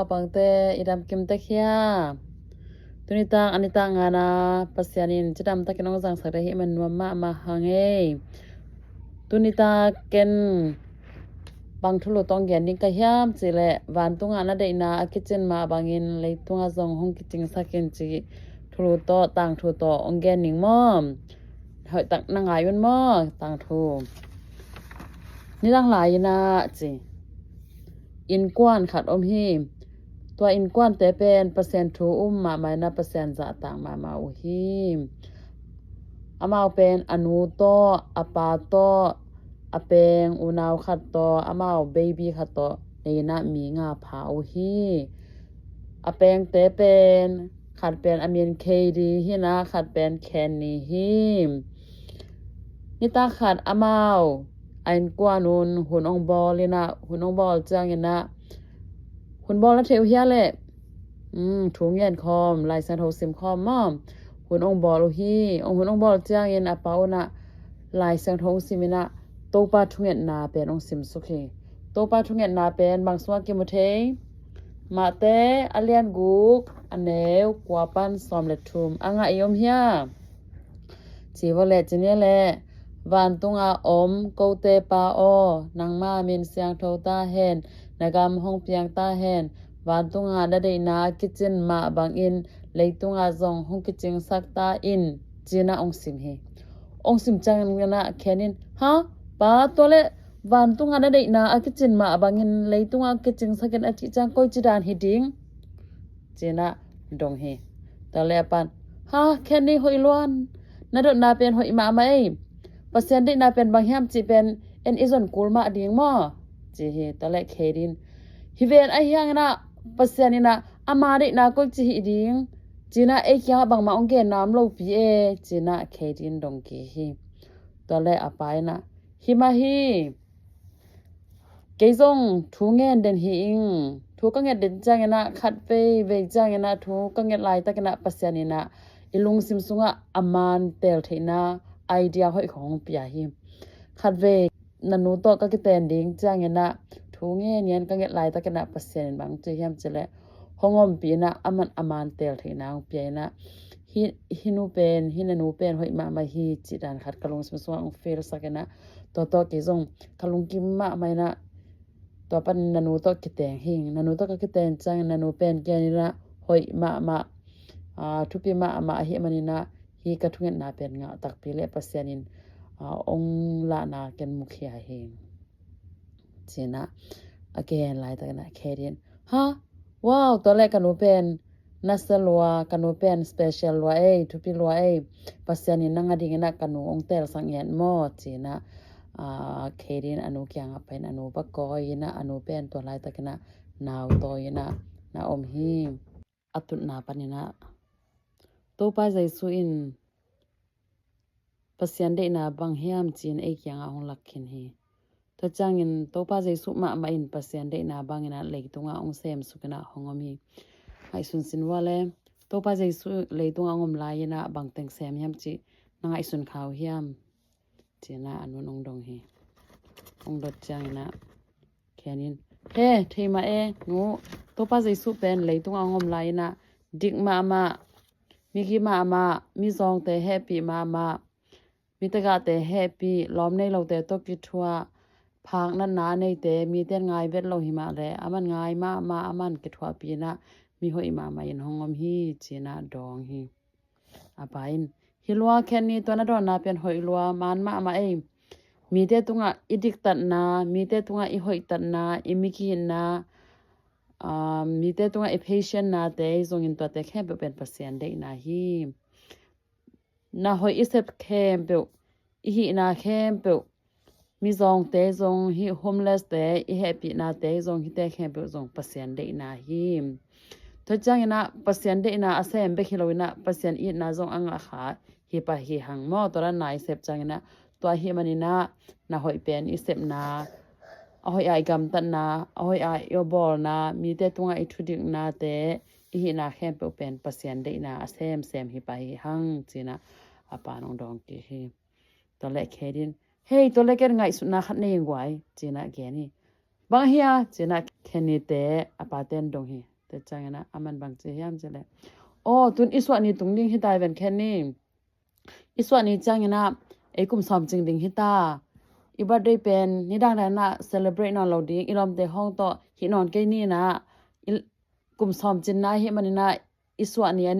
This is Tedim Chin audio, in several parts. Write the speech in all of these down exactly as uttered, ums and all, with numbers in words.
Pangte i dam kim tek hia. Tuni tak a ni tak ngana Pasian in cidam takin hong zangsak ding ahih man nuam mahmah hang ei. Tuni tak ken bang thulu tawh hong gen ding ka hiam cih leh, vantungah na deihna a kicin mah bangin leitungah zong hong kicingsak in ci thulu tawh tangthu tawh hong gen ding maw? Hoih tak na ngai un maw, tangthu. Nidang lai-in ah ci, innkuan khat om hi. Tua innkuante pen Pasian thu um mahmah in ah Pasian zahtak mahmah uh hi. Amau pen a nu tawh, a pa tawh, a peng unau khat tawh, amau baby khat tawh nei in ah mi nga pha uh hi. A pengte pen, khat pen a min Khedi hi in ah, khat pen Khenni hi. Nitak khat amau a innkuan un hun hong bawl in ah, hun hong bawl ciangin ah, hun bawl na thei uh hia leh? Um, thu ngen khawm, Lai Siangtho sim khawm maw? Hun hong bawl uh hi. Hong, hun hong bawl ciangin a pa un ah Lai Siangtho hong sim in ah, Topa thungetna pen hong simsuk hi. Topa thungetna pen bang sungah kimu thei? Mate a lian guk, a neu kua pan sawm le thum. A ngah i om hia? Ci vawleh, ci ni leh, vantungah om kote Pa aw, nangma min siangtho ta hen, na gam hong piang ta hen, vantungah na deihna a kicin mah bangin leitungah zong hong kicingsak ta in, ci in ah hong sim hi. Hong sim ciangin ah Khenin, ha? Pa, tua leh vantungah na deihna a kicin mah bangin leitungah kicingsak in a cih ciang koici dan hi ding? Ci in ah dong hi. Tua leh a pan, ha, Khenni hoih luan. Na dotna pen hoih mahmah ei. Pasian deihna pen bang hiam cih pen en i zon kul mah ding maw? Ci hi. Tua leh Khedin, hi ven, ahi hangin ah Pasian in ah ama deihna koici hih ding? Ci in ah ei kiangah bangmah hong genna om lopi e, ci in ah Khedin dong kik hi. Tua leh a pa in ah, hi mah hi. Kei zong thu ngen den hi ing. Thu ka nget den ciangin ah, khat vei vei ciangin ah, thu ka nget laitakin ah Pasian in ah i lungsim sungah a man teel theihna idea hoih khong hong pia hi. Khat vei na nu tawh ka kiten ding ciangin ah, thu ngen ngen ka nget laitakin ah Pasian in bang ci hiam cih leh, hong ompih in ah, aman a man teel theihna hong pia in ah, hi, hi nu pen, hi na nu pen hoih mahmah hi cih dan khat ka lungsim sungah hong feel sak in ah, tua tawh kei zong ka lungkim mahmah in ah, tua panin na nu tawh kiteng hi ing. Na nu tawh ka kiteng ciangin na nu pen ken in ah hoih mahmah, aa, thupi mahmah ahih manin ah, hi ka thungetna pen ngah takpi leh Pasian in, aa, hong lahna ken mukhia hi ing. Ci in ah a kihen laitakin ah Khedin, ha? Wow, tua leh ka nu pen nasia lua, ka nu pen special lua ei, thupi lua ei. Pasian in nang adingin ah ka nu hong teelsak ngiat maw? Ci in ah, aa, Khedin a nu kiangah pai in a nu va kawi in ah, a nu pen tua laitakin ah nau tawi in ah na om hi. A tutna panin ah Topa Jesu in Pasian deihna bang hiam ci in ei kiangah hong lak khin hi. Tua ciangin Topa Jesu mahmah in Pasian deihna bangin ah leitungah hong semsuk in ah hong om hi. Ngaihsun sin vua leh, Topa Jesu leitungah hong om lai-in ah bang teng sem hiam cih na ngaihsun kha uh hiam? Ci in ah a nu in hong dong hi. Hong dot ciangin ah Khenin, he, thei mah e, nu, Topa Jesu pen leitungah hong om lai-in ah dik mahmah, migi mahmah, mizawngte hehpih mahmah, mite gahte hehpih, lawm nei lote tawh kithuah, phak natna a neite, mite in ngai vet lo hi mah leh, aman ngai mahmah, aman kithuahpih in ah mi hoih mahmah in hong om hi, ci in ah dawng hi. A pa in, hi lua Khenni, tua na dawnna pen hoih lua, man mahmah ei. Mite tungah i diktatna, mite tungah i hoihtatna, i migitna, aa, mite tungah i patient nate, zongin tuate khempeuh pen Pasian deihna hi. Na hoih i sep khempeuh, i hihna khempeuh, mizawngte zong, hih homeless-te i hehpihnate zong, hihte khempeuh zong Pasian deihna hi. Tua ciangin ah Pasian deihna a sem bek hi lo-in ah Pasian itna zong a ngah kha hi pah hi hang maw. Tua dan na i sep ciangin ah, tua ahih manin ah na hoih pen i sepna, a hoih ah i gamtatna, a hoih ah i awbawlna, mite tungah i thudiknate, i hihna khempeuh pen Pasian deihna a semsem hi pah hi hang, ci-in ah a pa in hong dawng kik hi. Tua leh Khenin, hei, tua leh ken ngaihsutna khat nei ing guai, ci-in ah gen hi. Bang hia? Ci-in ah Khennite a pate in dong hi. Tua ciangin ah aman bang ci hiam cih leh, aw, tun i suah ni tung ding hi ta, i ven khen ni. I suah ni ciangin ah ei kum sawm cing ding hi ta. I birthday pen nidang dan ah celebrate nawn lo ding, i lawmte hong tawh hih nawn kei ni in ah, i kum sawm cin na ahih manin ah, i suah ni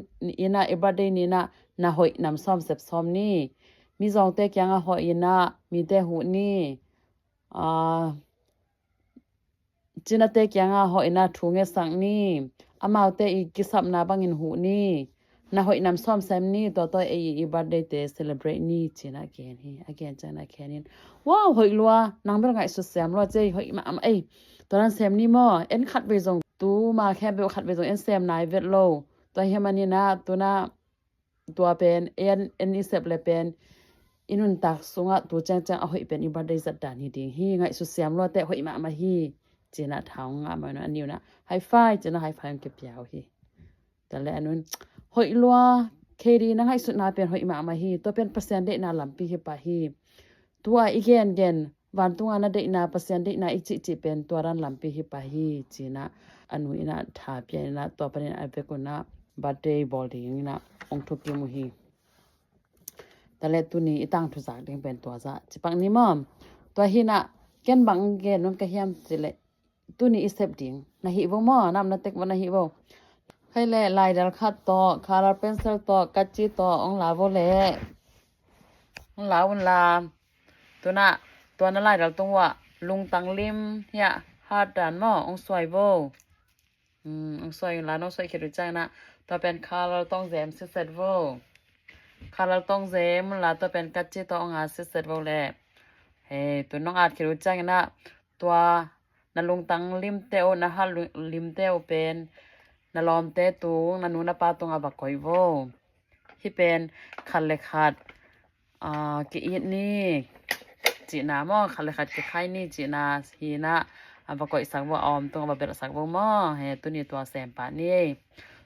in ah, i birthday ni in ah na hoih nam sawm sep sawm ni. Mizawngte kiangah hoih in ah mite huh ni. Aa, cinate kiangah hoih in ah thu ngetsak ni. Amaute i kisapna bangin huh ni. Na hoih nam sawm sem ni, tua tawh ei i birthday te celebrate ni, ci in ah gen hi. A gen ciangin ah khen in, wow, hoih lua, nang bel ngaihsut siam lua, ci ei, hoih mahmah ei. Tua dan sem ni maw, en khat vei zong, tuma khempeuh khat vei zong en sem nai vet lo. Tua ahih manin ah, tu in ah, tua pen, en, en i sep le pen, i nuntak sungah tu ciangciang a hoih pen i birthday zat dan hi ding hi, ngaihsut siam lua teh, hoih mahmah hi, ci in ah tha hong ngah mah in ah, a ni un ah high five, ci in ah high five hong kipia uh hi. Tua leh a nu in, hoih lua, Katie, na ngaihsutna pen hoih mahmah hi, tua pen Pasian deihna lampi hi pah hi. Tua i gengen, vantunga na deihna, Pasian deihna i cihcih pen tua dan lampi hi pah hi, ci in ah a nu in ah tha pia in ah, tua panin a vekun ah birthday bawl dingin ah hong thukim uh hi. Tua leh tuni i tangthu zak ding pen tua zah ci pak ni maw. Tua hi in ah ken bang gen nuam ka hiam cih leh, tuni i sep ding na hih vo maw, na om na tek vo na hih vo. Khai leh laidal khat tawh, color pencil tawh, kaci tawh hong la vo leh. Hong la un la. Tu in ah tua na laidal tung uah lungtang lim hiah hat dan maw, hong suai vo. Hmm, hong suai un la, nong suai khit uh ciangin ah tua pen color tawh zem siset vo. Color tawh zem un la, tua pen kaci tawh hong at siset vo leh. Hei, tu nong at khit uh ciangin ah tua na lungtang limte uh, na hat lu-, limte uh pen na lawmte tung, na nu na pa tungah va koih vo. Hih pen khat le khat, aa, ki-it ni cihna maw, khat le khat kikhai ni cihna hi in ah, a va koihsak vo, a om tungah va belhsak vo maw. He, tuni tua sem pah ni.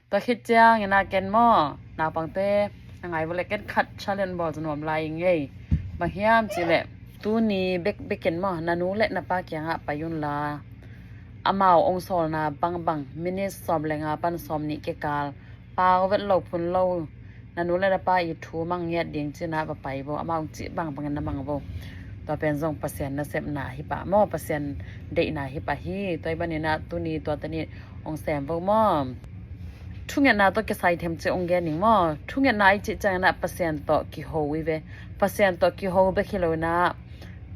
Tua khit ciangin ah ken maw, naupangte na ngai vo leh ken khat challenge bawl zaw nuam lai ing ei. Bang hiam cih leh, tuni bekbek in maw, na nu le na pa kiangah pai un la, amau hong sawlna bangbang, minute sawm le nga pan sawm nih kikal, pau vet lo, phun lo, na nu le na pa i thu mang ngiat ding ci in ah va pai vo, amau hong cih bangbangin na mang vo. Tua pen zong Pasian nasepna hi pah maw, Pasian deihna hi pah hi. Tua ahih manin ah tuni tua teni hong sem vo maw. Thungetna tawh kisai themcik hong gen ning maw. Thungetna i cih ciangin ah Pasian tawh kiho i ve. Pasian tawh kiho bek hi lo in ah,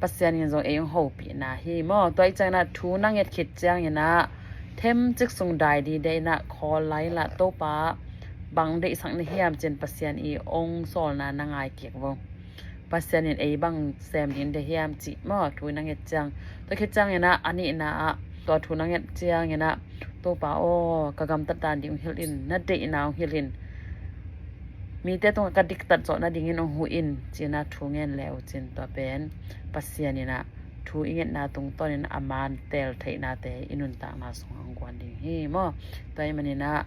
Pasian in zong ei hong hopihna hi maw. Tua i ciangin ah thu na nget khit ciangin ah themcik sung dai dide in ah khawl lai in la, Topa, bang deihsak na hiam ci in Pasian i hong sawlna na ngai kik vo. Pasian in ei bang sem ding de hiam cih maw, thu na nget ciang. Tua khit ciangin ah a nihna ah, tua thu na nget ciangin ah, Topa aw, ka gamtat dan ding hong hilh in, na deihna hong hilh in. Mite tungah ka diktat zawh nadingin hong huh in, ci in ah thu ngen le uh cin, tua pen Pasian in ah thu i ngetna tungtawnin a man teel theihnate i nuntakna sungah hong guan ding hi maw. Tua ahih manin ah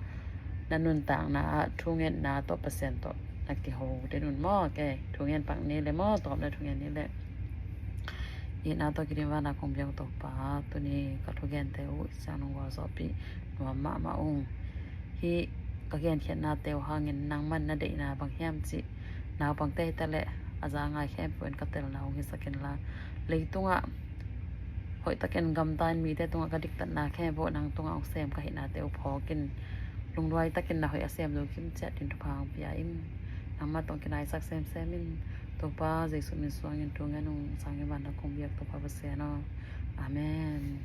na nuntakna ah thu ngetna tawh Pasian tawh na kiho den un maw. Ok, thu ngen pak ni le maw, tawpna thu ngen ni le. Itna tawh kidim vanah kong biak Topa, tuni ka thugente uh i ciang nong gualzawhpih nuam mahmah ung. Hih ka genkhiatnate uh hangin nangman na deihna bang hiam cih naupangte hi ta leh a za ngai khempeuh in ka telna hong hisak in la, leitungah hoihtakin gamta in mite tungah ka diktatna khempeuh nang tungah hong sem ka hihnate uh phawk in, lungduai takin na hoih a sem zo kim ciat ding thupha hong pia in, nangmah tawh kinaisak semsem in. Topa Jesuh min suangin thu ngen ung. Sangin vanah kong biak Topa Pasian aw. Amen.